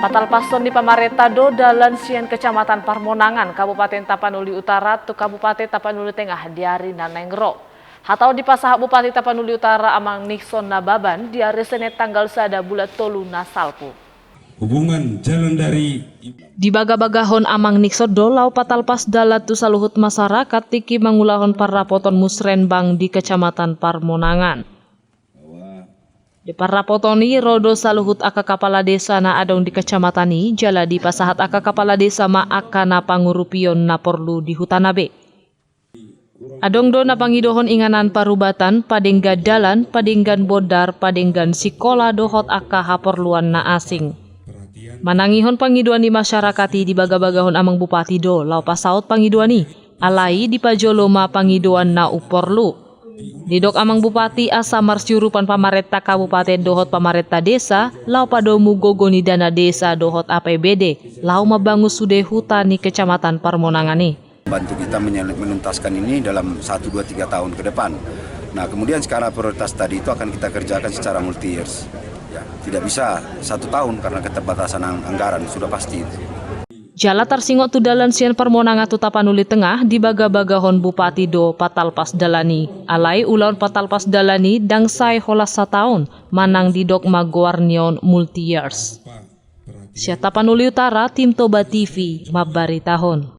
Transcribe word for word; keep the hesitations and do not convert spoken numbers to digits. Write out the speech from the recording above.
Patalpashon ni pamarenta do dalan sian Kecamatan Parmonangan, Kabupaten Tapanuli Utara tu Kabupaten Tapanuli Tengah di ari na naeng ro. Hatau dipasahat Bupati Tapanuli Utara Amang Nixon Nababan di ari Senin tanggal sada bulan tolu na salpu. Hubungan jalan dari Dibagabagahon Amang Nixon do laho patalpas dalan tu saluhut masyarakat tingki mangulahon parrapoton musrenbang di Kecamatan Parmonangan. Di parrapoton i ro do saluhut angka kapala desa na adong di kecamatan i, jala dipasahat angka kapala desa ma angka na pangurupion na porlu di hutana be. Adong do na pangidohon inganan parubatan, padenggan dalan, padenggan bondar, padenggan sikola dohot angka haporluan na asing. Manangihon pangidoan ni masyarakat i dibagabagahon Amang Bupati do laho pasaut pangidoan i. Alai dipajolo ma pangidoan na umporlu. Didok Amang Bupati asa marsiurupan pamarenta kabupaten dohot pamarenta desa laho padomu gogo ni dana desa dohot A P B D laho mambangun sude huta ni Kecamatan Parmonangan i. Bantu kita menye- menuntaskan ini dalam satu dua tiga tahun ke depan. Nah, kemudian skala prioritas tadi itu akan kita kerjakan secara multi years. Ya, tidak bisa satu tahun karena keterbatasan ang- anggaran, sudah pasti itu. Jala tarsingot tu dalan sian Parmonangan tu Tapanuli Tengah dibagabagahon Bupati do patalpas dalan i. Alai ulaon patalpas dalan i ndang sae holan sataon, manang didok ma goar ni on multi years. Sian Tapanuli Utara, Tim Toba T V mambaritahon.